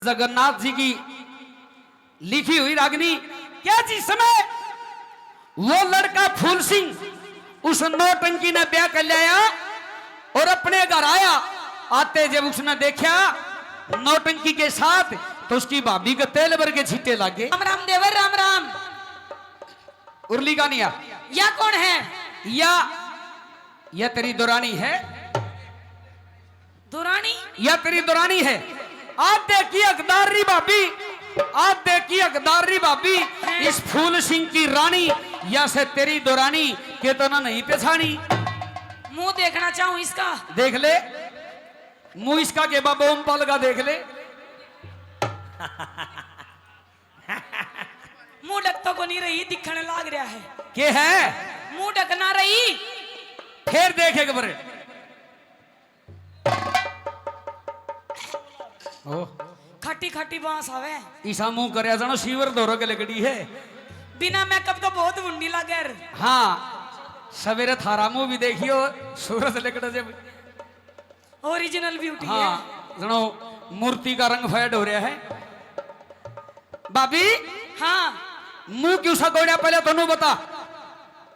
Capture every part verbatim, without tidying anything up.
जगन्नाथ जी की लिखी हुई रागनी, क्या जिसमें वो लड़का फूल सिंह उस नौटंकी ने ब्याह कर लिया और अपने घर आया, आते जब उसने देखा नौटंकी के साथ, तो उसकी भाभी के तेल भर के छींटे लागे। राम राम देवर, राम राम। उर्ली का नहीं आ। या कौन है? या, या तेरी दुरानी है। दुरानी? या तेरी दुरानी है। आधे की हकदार री भाभी, आधे की हकदार री भाभी, हैं? इस फूल सिंह की रानी, या से तेरी दुरानी, के तो ना नहीं पहचानी। मुंह देखना चाहूं इसका। देख ले, मुंह इसका के बाबा ओमपाल का देख ले। मुंह ढकतो को नहीं रही, दिखने लाग रहा है। के है? मुंह ढकना रही। फिर देख एक बार। ओ। खट्टी खट्टी बांस आवे। ईसा मुंह करया जानो सीवर धोरो के लकड़ी है। बिना मेकअप तो बहुत भुंडी लागे। हाँ, सवेरे थारा मुंह भी देखियो, सूरज लिकड़ जब। ओरिजिनल ब्यूटी हाँ, है। जनो मूर्ति का रंग फेड हो रहा है। भाभी, हाँ। मुंह क्यों सकोड़ा, पहले तन्नू बता।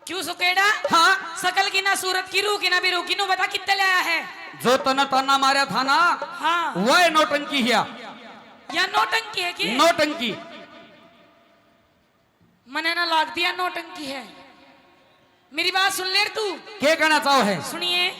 क्यों सुकेड़ा? हाँ। सकल की ना सूरत की, रूह की ना भी रूह की, नू बता कित्ते ले आया है? जो तने ताना मारा था ना, हाँ। वह नौटंकी हिया। या नौटंकी है कि? नौटंकी। मने ना लाग दिया नौटंकी है। मेरी बात सुन ले तू। के कहना चाहो है? सुनिए।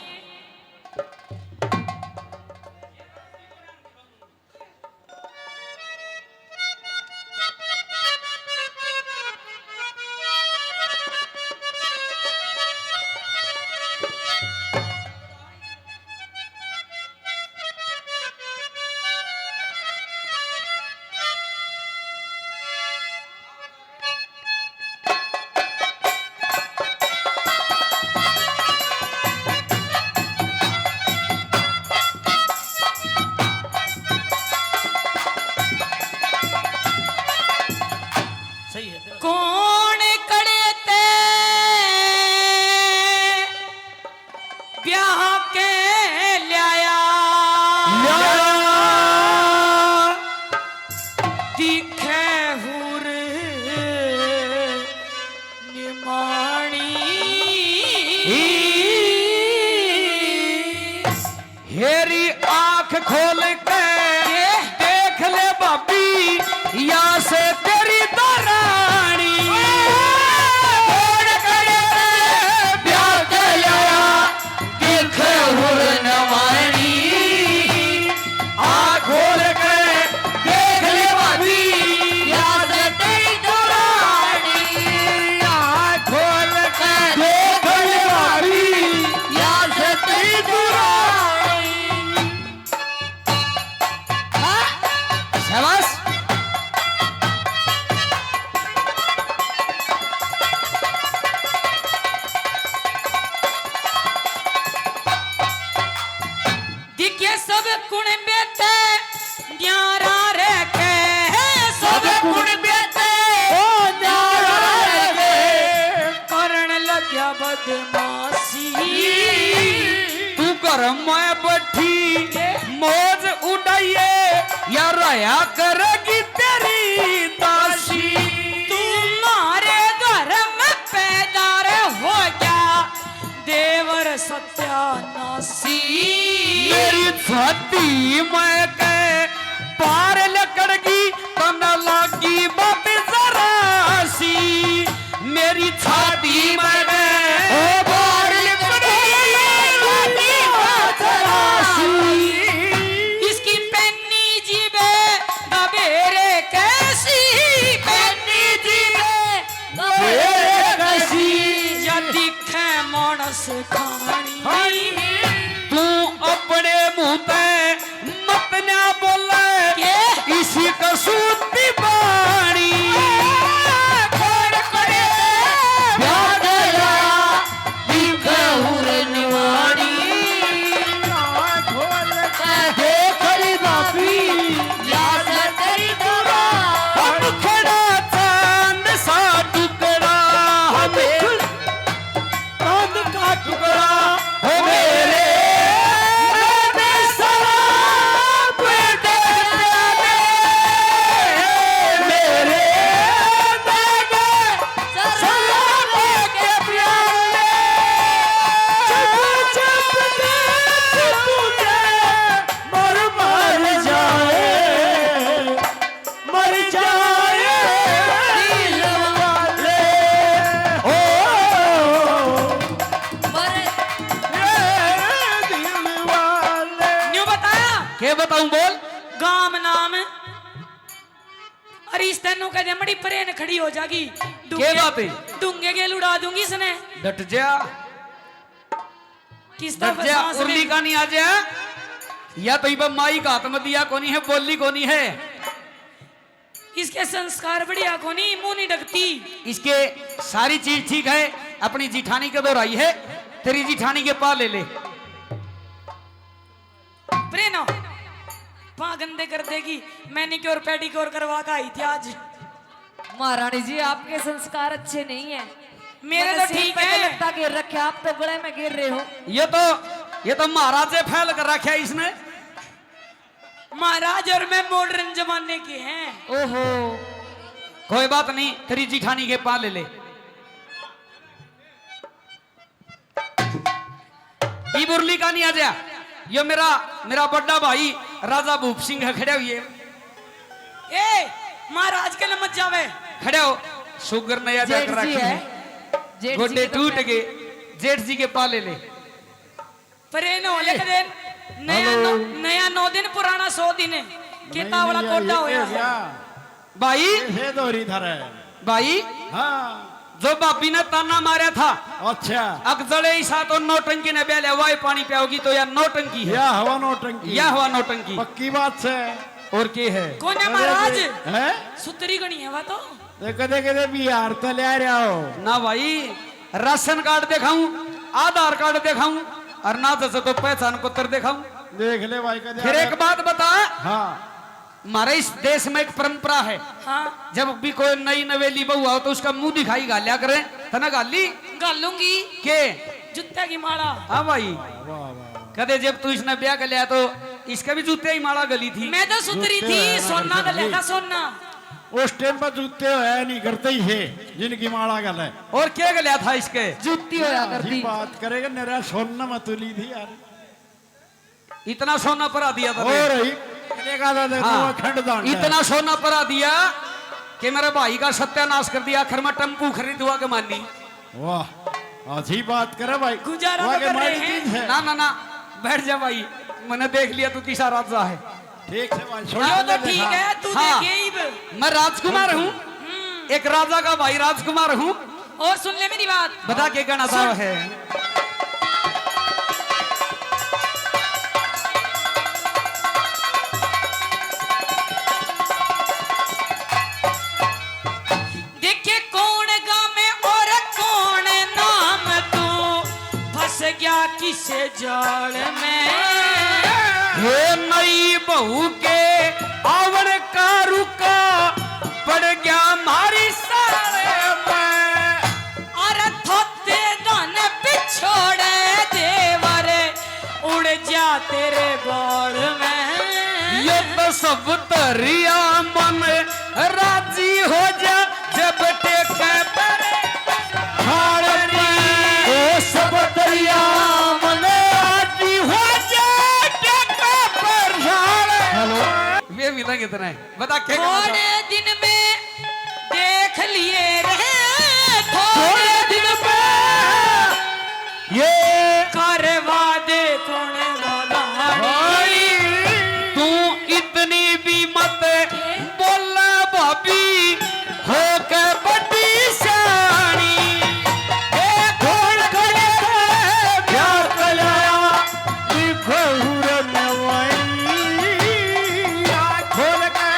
सही है। कौन कड़े ते ब्याह के ल्याया? ल्याया। दिखे हुर निमाणी। हेरी आंख खोल के ये? देख ले भाभी, या से तेरी दरानी। कौन करे ब्याह के लाया, दिखे हुर नवानी। आंख खोल के देख ले भाभी, या से तेरी दरानी। आंख खोल के देख ले भाभी, या से तेरी दरानी। हाँ? शाबाश। दिखे सब कुणबे ते न्यारा रखे, सब कुणबे ते ओ न्यारा रखे। करण लग्या बदमाशी। तू घर में बैठी मौज उड़ाइए, या रहा करेगी तेरी दासी। तू मारे घर में पैदा रे हो गया, देवर सत्यानाशी। मेरी छाती में के पार लकड़गी, तन लागी बात जरा सी। मेरी छाती में के ओ पार लकड़गी, बात जरा सी। इसकी पैनी जीवे दबेरे कैसी, पैनी जीवे दबेरे कैसी। या दिखे मानस खानी। तू अपने मुंह ते मत ना बोले, के? इसी कसूती बाणी। कौन करे ब्याह तेरा, दिखे हुर निवाणी। ना खोल के देख ली भाभी, या से तेरी दरानी। हम खड़ा चांद सा टुकड़ा, हम चांद का टुकड़ा। अरे इस तेनू कह दे, मड़ी परेन खड़ी हो जागी। के बात है? डूंगे गेल उड़ा दूंगी इसने। डट जा। किस्ता डट जा, उर्ली का नहीं आ जा। या तो इब माई का हाथ में दिया कोनी है, बोली कोनी है। इसके संस्कार बढ़िया कोनी, मुंह नहीं ढकती। इसके सारी चीज ठीक है, अपनी जिठानी के दोहराई है, तेरी जिठानी के पा ले ले। प्रेनो, पा गंदे कर देगी। मैनिक्योर पेडिक्योर करवा के आई थी आज। महारानी जी, आपके संस्कार अच्छे नहीं है। मेरे तो ठीक है। लगता गिर रखे, आप तो गले में गिर रहे हो। ये तो, ये तो महाराज ने फैल कर रखा है इसने। महाराज और मैं मॉडर्न जमाने के हैं। ओहो। कोई बात नहीं, तेरी जिठानी के पा ले ले। इब उर्ली का नहीं आ जा। यो मेरा, मेरा बड़ा भाई राजा भूप सिंह है, खड़ा हुई है। ए, महाराज के न मत जावे। खड़ा हो, शुगर नया जा जेठ कर जी रखी है। है। जेठ जी गोडे के टूट कपड़े। गए, जेठ जी के पा ले ले। पर ये न हो ले कदे नया हेलो। नौ, नया नौ दिन, पुराना सौ दिन। केता वाला कोटा होया है। भाई, ये दो री धर है। भाई, हाँ। जो भाभी ने ताना मारा था, अच्छा। अगजले ही साथ और नौटंकी ने ब्याह लिया, वाई पानी पियाओगी तो या नौटंकी है। या हवा नौटंकी। या हवा नौटंकी। पक्की बात है। और के है? कौन है महाराज? हैं? सुतरी गणी है वा तो। तो कदे कदे बिहार तो ले आ रहा हो। ना भाई, राशन कार्ड दिखाऊं, आधार कार्ड दिखाऊं, और ना जैसे तो पहचान पत्र दिखाऊं। देख ले भाई, कदे फिर एक बात बता। हाँ। हमारे इस देश में एक परंपरा है। हाँ। जब भी कोई नई नवेली बहू आओ तो उसका मुंह दिखाई घाल्या करें। तने घाली? घालूंगी। के? जूते की माला। हाँ भाई। वाह, वाह, वाह। कदे जब तू इसने ब्याह कर लिया तो इसका भी जूते ही माला गली थी। मैं तो सुतरी थी, सोना गल्या था, सोना। उस टाइम पर जूते होया नहीं करते ही है, जिनकी माला गल है। और क्या गल्या था इसके? जूती होया करती। बात करेगा, नरा सोना में तुली थी यार। इतना सोना परा दिया था। और ही, देखा था, देखा हाँ, वो खंड दान है। इतना सोना परा दिया कि मेरे भाई का सत्यानाश कर दिया। आखिर में टेम्पू खरीदवा के मानी। वाह, अच्छी बात करे भाई। गुजारा तो कर रहे हैं। ना, ना, ना, बैठ जा भाई, मैंने देख लिया तू किसा राजा है। ठीक है भाई, यो तो ठीक है, तू हाँ। देखे इब। मैं राजकुमार हूँ, हम्म। एक राजा का भाई राजकुमार हूँ। और सुन ले मेरी बात। बता के कहना था है। देखे कौन गावे और कौन नाम तू फंस गया किस जाल में। ये नई बहू के आवण का रुका पड़ गया मारी साल में। अरे थोते धन पिछोड़े देवर उड़ जा तेरे बाल में। ये तो सब दरिया मन राजी हो जा जब टेके पर हाल में। ओ सब दरिया मन राजी हो जा टेके पर हाल। हेलो। वे मिलेंगे इतने। बता के थोड़े दिन में देख लिए रे, थोड़े दिन में ये करवा दे कौन वाला। भाई, तू इतनी भी मत बोला भाभी, होके बड़ी सियाणी। ए कौन खड़े थे प्यार कलाया, दिखो हुरन वही। आँख खोल के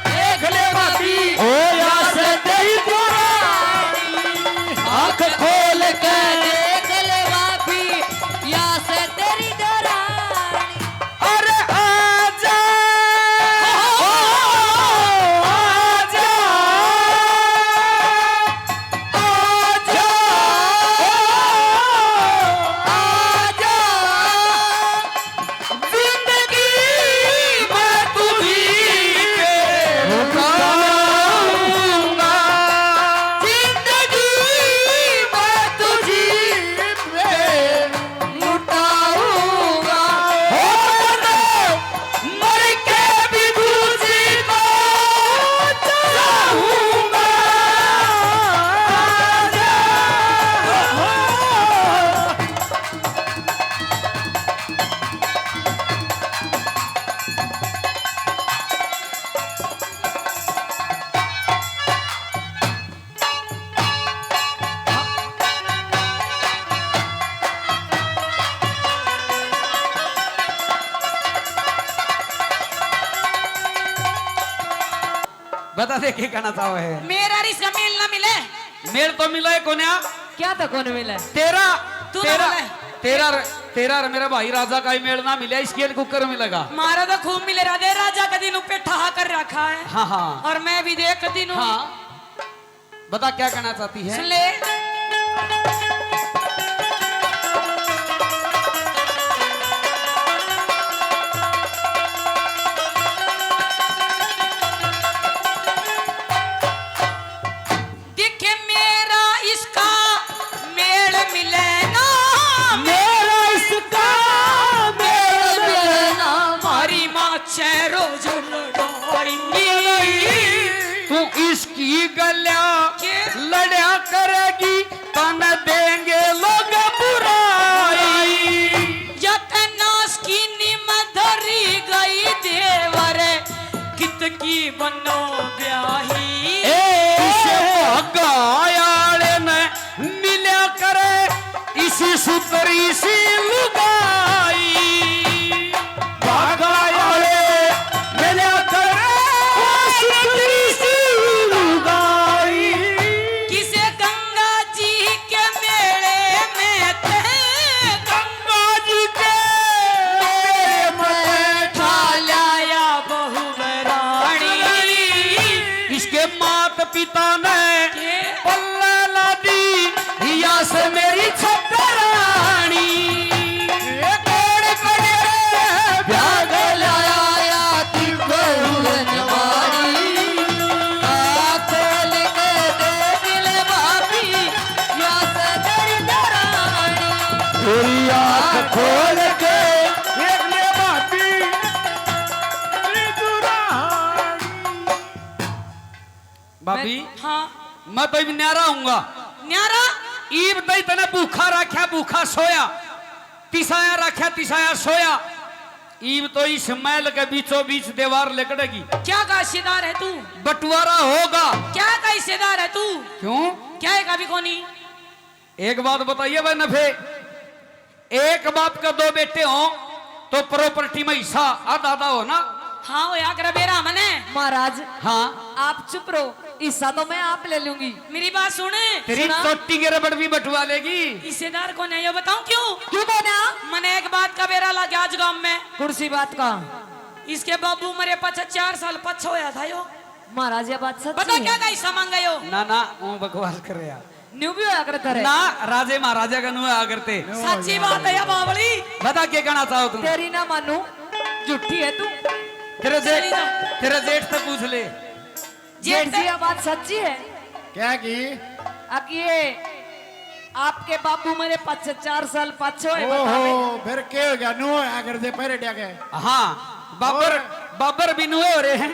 देख ले भाभी। ओ यार से तेरी दूर बता दे, के कहना चाहो है? मेरा और इसका मेल ना मिले। मेल तो मिला है कोन्या। क्या तो कौन मिला है? तेरा, तू ना तेरा, मिला है। तेरा, तेरा और मेरे भाई राजा का ही मेल ना मिला, इसके कुकर मिलेगा। मारा तो खूब मिले राधे, राजा का दिन पे ठहा कर रखा है। हाँ, हाँ। और मैं भी देख दिन हूँ। हाँ। बता, क्या कहना चाहती है? सुन ले। दिखे मेरा इसका मेल मिले ना, मेरा इसका मेल मिले ना, मारी माँ से रोज लड़ाई। तू इसकी गल्या के? लड़या करेगी, तन देंगे लोग बुराई। या तनास की नीम धरी गई देवर, कित की बनो ब्याही। ए, इसे भागा आले ने मिल्या करे इसी सुतरी सी लुगाई। भागा आले मिल्या करे इसी सुतरी सी लुगाई। किसे गंगा जी के मेले में ते गंगा जी के मेले में ठा लाया बहू रानी। इसके मात पिता ने के? पल्ले ला दी या से मेरी छतरानी। ये कोण करे ब्याह लाया तिलको हुरन वाली। आ खोल के दे दिल भाभी, या सदर दरानी। तेरी आँख खोल के देख ले भाभी, तेरी दुरानी। भाभी, मैं, हाँ। मैं तो इब न्यारा हूँगा। न्यारा? ईब तई तने भूखा रखा, भूखा सोया, तिसाया रखा, तिसाया सोया। ईब तो इस महल के बीचों बीच दीवार लिकड़ेगी। क्या का हिस्सेदार है तू? बंटवारा होगा। क्या का हिस्सेदार है तू? क्यों? क्या है का भी कोनी? एक बात बताइए भाई नफे, एक बाप का दो बेटे हों तो प्रॉपर्टी में हिस्सा आधा आधा हो ना? हाँ, होया करे बेरा मने। महाराज, हाँ। आप चुप रहो, हिस्सा तो मैं आप ले लूंगी। मेरी बात सुन। तेरी सुना। चोटी के रबड़ भी बटवा लेगी। हिस्सेदार कौन है, यो बताऊं क्यों? क्यों कोन्या? मने एक बात का बेरा लग गया आज गांव में। कौन सी बात का? इसके बाबू मरे पाछे चार साल पाछे होया था यो। महाराज, ये बात सच्ची बता, है? क्या का हिस्सा मांगा यो? ना, ना, वो बकवास कर रहा। न्यू भी होया करे तेरे। ना, राजे महाराजा का न्यू होया करते। सच्ची बात है या बावली? बता, के कहना चाहो तुम? तेरी ना मानू, झूठी है तू। तेरे जेठ, चली जा। तेरे जेठ से पूछ ले। जेठ जी, ये बात सच्ची है? क्या की? अब ये आपके बाबू मेरे पाछे चार साल पाछे होए, बता ओहो, बे। फिर के हो गया? न्यू होया करते पहले क्या के? हाँ, बाबर, और? बाबर भी न्यू हो रहे हैं।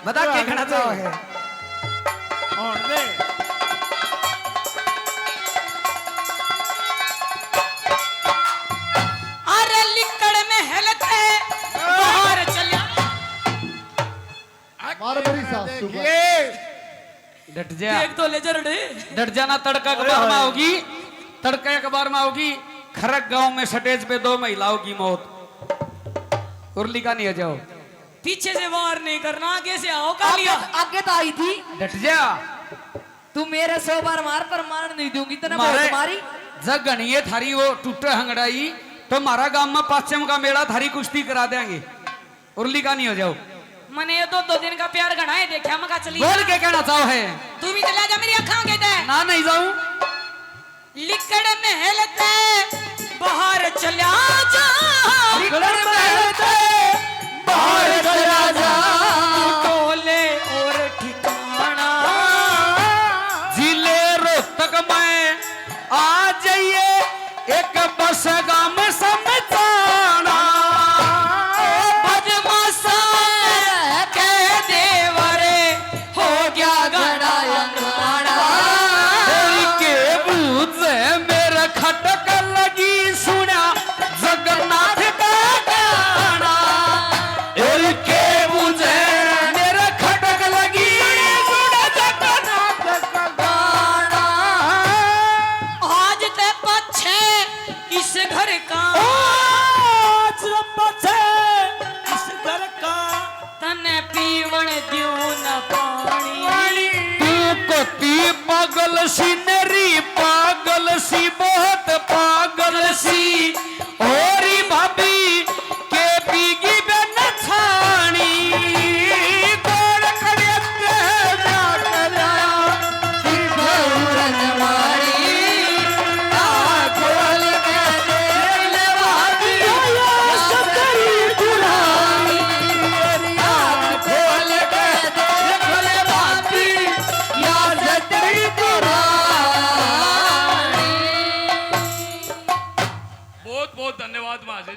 बता, के कहना चाहो है? और दे। अरे लिकड़ महल ते बाहर चल्या। मार मेरी सासू का। देखिए। डट जा। देख तो ले जा रे। डट जाना, तड़का अखबार में आओगी, तड़का अखबार में आओगी। खरक गांव में स्टेज पे दो महिलाओं की मौत। उर्ली का नहीं हो जाओ। पीछे से वार नहीं करना, आगे से आओ, कालिया। आगे, आगे तो आई थी। डट जा। तू मेरे सौ बार मार, पर मार नहीं दूंगी तने मारे बहुत मारी। जग घणी है थारी वो टूटे हंगड़ाई, तो मारा गांव में पाछम का मेला थारी कुश्ती करा देंगे। उर्ली का नहीं हो जाओ। मने ये दो, दो दिन का प्यार घणा है, देखा मका चली बोल जा। के कहना चाहो है? तू भी चला जा मेरी अखां के ते। ना, नहीं जाऊं। लिकड़ महल ते बाहर चला जा। लिकड़ महल ते बाहर चला जा। टोले और ठिकाना। जिले रोहतक में आ जाइए, एक बस गाम समझाना। बदमाशा के देवरे हो गया घड़ा अंगाना। होई के बूझे मेरे खटक लगी, सुना जगन्नाथ का गाना। तू कती पागल सी, नरी पागल सी, बहुत पागल सी। होरी भाभी के पीगी बे नछानी। गोड़ खड़े ते जाकर आया, भौरन मारी। आँख खोल के देख ले भाभी, या सतरी पुरानी। आँख खोल के देख ले भाभी, या सतरी पुरानी। बहुत बहुत धन्यवाद महाशय जी।